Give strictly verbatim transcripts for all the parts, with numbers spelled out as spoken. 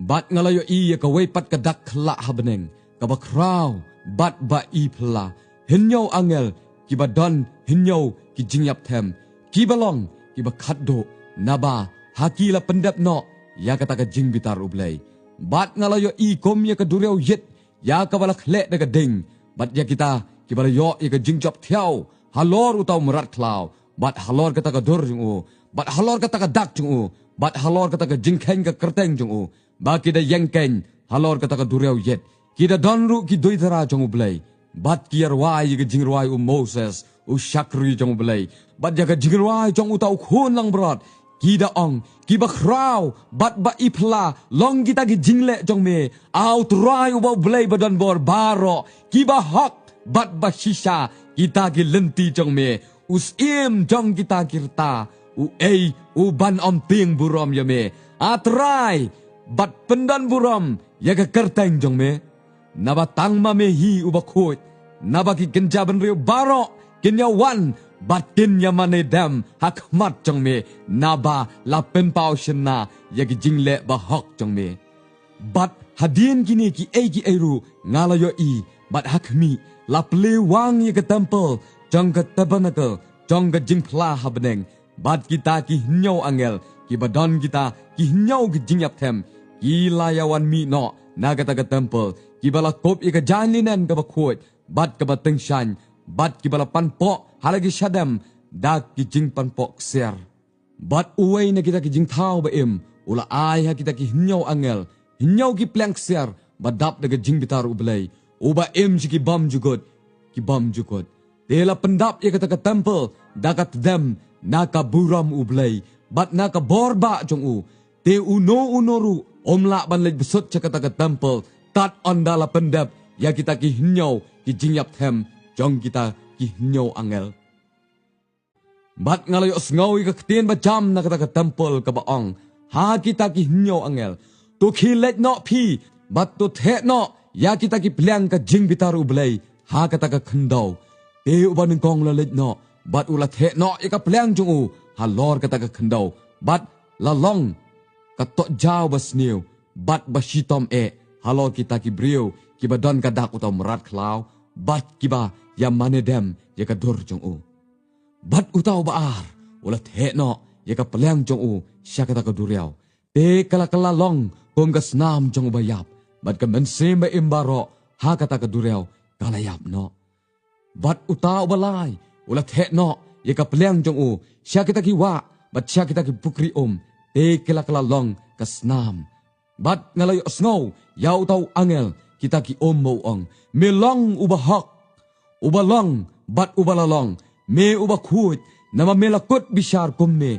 Bad nga la ïohi ïa kawei pat ka dak khyllah ha bneng, kaba khraw bad ba i phylla, hynñiew angel kiba don hynñiew ki jingïapthem, kiba long kiba khatduh, naba ha ki la pyndep noh ïa kata ka jingbitar U Blei. Bad nga la ïohi kum ïa ka duriaw ïit ïa kaba la khleh da ka ding, bad ïa kita kiba la ïoh ïa ka jingjop thiaw halor uta u mrad khlaw, bad halor kata ka dur jong u, bad halor kata ka dak jong u, bad halor kata ka jingkheiñ ka kyrteng jong u, ba ki da ïeng keiñ halor kata ka duriaw ïit. Ki da don ruh ki duitara jong U Blei, bad ki ïa rwai ïa ka jingrwai u Moses u shakri jong U Blei, bad ïa ka jingrwai jong uta u khun langbrot. Ki da ong, kiba khraw bad ba i phylla long kita ki jingleh jong me, A U Trai uba U Blei ba don bor baroh, kiba hok bad ba shisha kita ki lynti jong me. U syiem jong kita ki rta, uei u ban ym tieng burom ïa me, A Trai, bad pyndon burom ïa ka kyrteng jong me? Naba tang ma me hi uba khuid, naba ki kynja bynriew baroh kin ïa wan bad kin ïa mane dem ha khmat jong me, naba la pynpaw shynna ïa ki jingleh ba hok jong me. Bad hadien kine kiei kiei ruh nga la ïohi, bad ha khmih, la plie wang ïa ka templ jong ka tabernakl jong ka jingphla ha bneng. Bad kita ki hynñiew angel kiba don kita ki hynñiew ki jingïapthem, ki la ïa wan mih noh na kata ka templ, kiba la kup ïa ka jaiñ linen kaba khuid bad kaba tyngshaiñ, bad kiba la panpoh ha la ki shadem da ki jingpanpoh ksiar. Bad uwei na kita ki jingthaw ba im u la ai ha kita ki hynñiew angel hynñiew ki pliang ksiar ba dap da ka jingbitar U Blei, uba im sha ki bymjukut ki bymjukut. Te la pyndap ïa kata ka templ da ka tdem na ka burom U Blei bad na ka bor bah jong u. Te uno uno ruh um lah ban leit bsut sha kata ka templ tad ynda la pyndep ïa kita ki hynñiew ki jingïapthem jong kita ki hynñiew angel. Bad nga la ïohsngew ïa ka ktien ba jam na kata ka templ kaba ong ha kita ki hynñiew angel, to khie leit noh phi, bad to theh noh ïa kita ki pliang ka jingbitar U Blei ha kata ka khyndew. Te uba nyngkong u la leit noh bad u la theh noh ïa ka pliang jong u halor kata ka khyndew, bad la long ka tohjaw ba sniew bad ba shitom eh halor kita ki briew kiba don ka dak uta u mrad khlaw bad kiba ïa mane dem ïa ka dur jong u. Bad uta uba ar u la theh noh ïa ka pliang jong u sha kata ka duriaw. Te ka la kylla long kum ka snam jong uba ïap, bad ka mynsiem ba im baroh ha kata ka duriaw ka la ïap noh. Bad uta uba lai u la theh noh ïa ka pliang jong u sha kita ki wah bad sha kita ki pukri um, te ki la kylla long ka snam. Bad nga la ïohsngew ïa uta u angel kita ki um ba u ong, me long uba hok, uba long bad uba la long, me uba khuid, namar me la kut bishar kumne,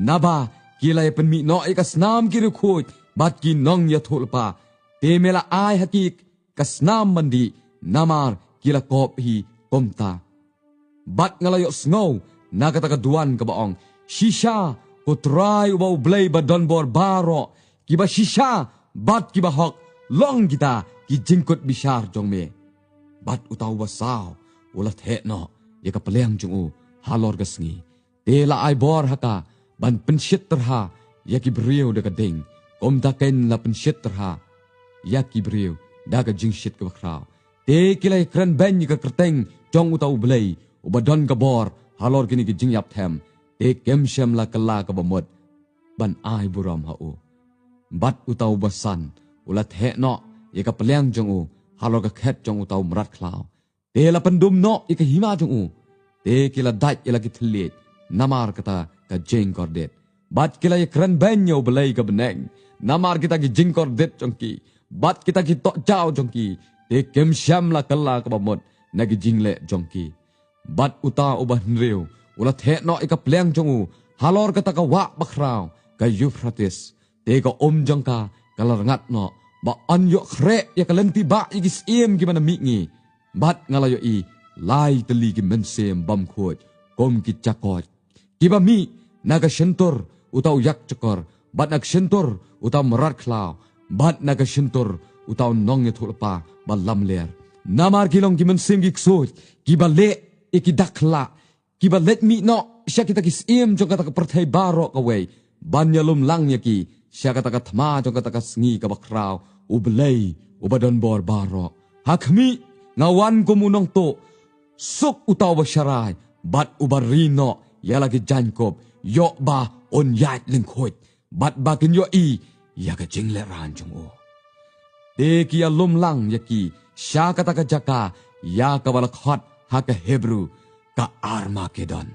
naba ki la ïa pynmih noh ïa ka snam ki riewkhuid bad ki nongïathuhlypa. Te me la ai ha ki ka snam ban dih, namar ki la kop hi kumta. Bad nga la ïohsngew na kata ka duwan kaba ong, shisha, ko Trai uba U Blei ba don bor baroh, kiba shisha bad kiba hok long kita ki jingkut bishar jong me. Bad uta uba saw u la theh noh ïa ka pliang jong u halor ka sngi. Te la ai bor ha ka ban pynshit tyrha ïa ki briew da ka ding, kumta keiñ la pynshit tyrha ïa ki briew da ka jingshit kaba khraw. Te ki la ïa kren beiñ ïa ka kyrteng jong uta U Blei uba don ka bor halor kine ki jingïapthem, te kim shym la kylla kaba mut ban ai burom ha u. Bad uta uba san u la theh noh ïa ka pliang jong u halor ka khet jong uta u mrad khlaw. Te la pyndum noh ïa ka hima jong u. Te ki la dait ïa la ki thylliej namar kata ka jingkordit. Bad ki la ïa kren beiñ ïa U Blei ka bneng namar kita ki jingkordit jong ki bad kita ki tohjaw jong ki. Te kim shym la kylla kaba mut na ki jingleh jong ki. Bad uta uba hynriew u la theh noh ïa ka pliang jong u halor kata ka wah bakhraw ka Euphrates. Te ka um jong ka ka la rngat noh, ba yn ïoh khreh ïa ka lynti bah ïa ki syiem kiba na mihngi. Bad nga la ïohi lai tylli ki mynsiem bymkhuid kum ki jakoit, kiba mih na ka shyntur uta u ïakjakor, bad na ka shyntur uta u mrad khlaw, bad na ka shyntur uta u nongïathuhlypa ba lamler. Namar ki long ki mynsiem ki ksuid, kiba leh ïa ki dak khyllah, kiba leit mih noh sha kita ki syiem jong kata ka pyrthei baroh kawei, ban ïalum lang ïa ki sha kata ka thma jong kata ka sngi kaba khraw, U Blei uba donbor baroh. Ha khmih, nga wan kum u nongtuh. Suk uta uba sharai bad uba ri noh ïa la ki jaiñkup, ïoh ba un ïaid lyngkhuit, bad ba kin ïohi ïa ka jinglehrain jong u. Te ki ïalum lang ïa ki sha kata ka jaka ïa kaba la khot ha ka Hebru ka Armageddon.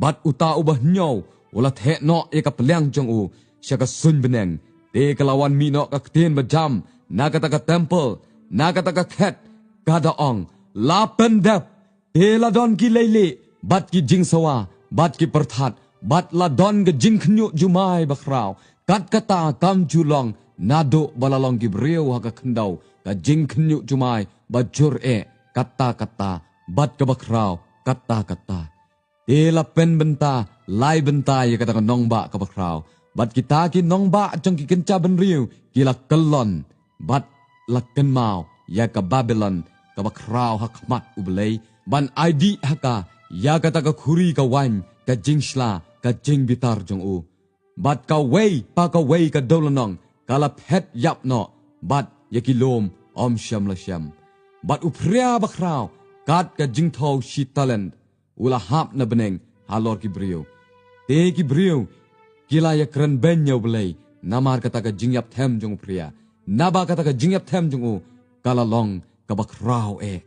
Bad uta uba hynñiew u la theh noh ïa ka pliang jong u sha ka suiñ bneng. Te ka la wan mih noh ka ktien bajam na kata ka templ, na kata ka khet, ka da ong, La pyndep. Te la don ki leilieh, bad ki jingsawa, bad ki pyrthat, bad la don ka jingkhynñiuh jumai bakhraw, kat kata kam ju long naduh ba la long ki briew ha ka khyndew, ka jingkhynñiuh jumai ba jur eh katta katta, bad kaba khraw katta katta. Te la pynbynta lai bynta ïa kata ka nongbah kaba khraw, bad kita ki nongbah jong ki kynja bynriew ki la kyllon, bad la kynmaw ïa ka Babilon kaba khraw ha khmat U Blei, ban ai dih ha ka ïa kata ka khuri ka waiñ ka jingshla ka jingbitar jong u. Bad kawei pa kawei ka dewlynnong ka la phet ïap noh, bad ïa ki lum ym shym la shem. Bad u phria bakhraw, kat ka jingthew shi talent, u la hap na bneng halor ki briew. Te ki briew ki la ïakren beiñ ïa U Blei namar kata ka jingïapthem jong u phria, naba kata ka jingïapthem jong u ka la long kaba khraw eh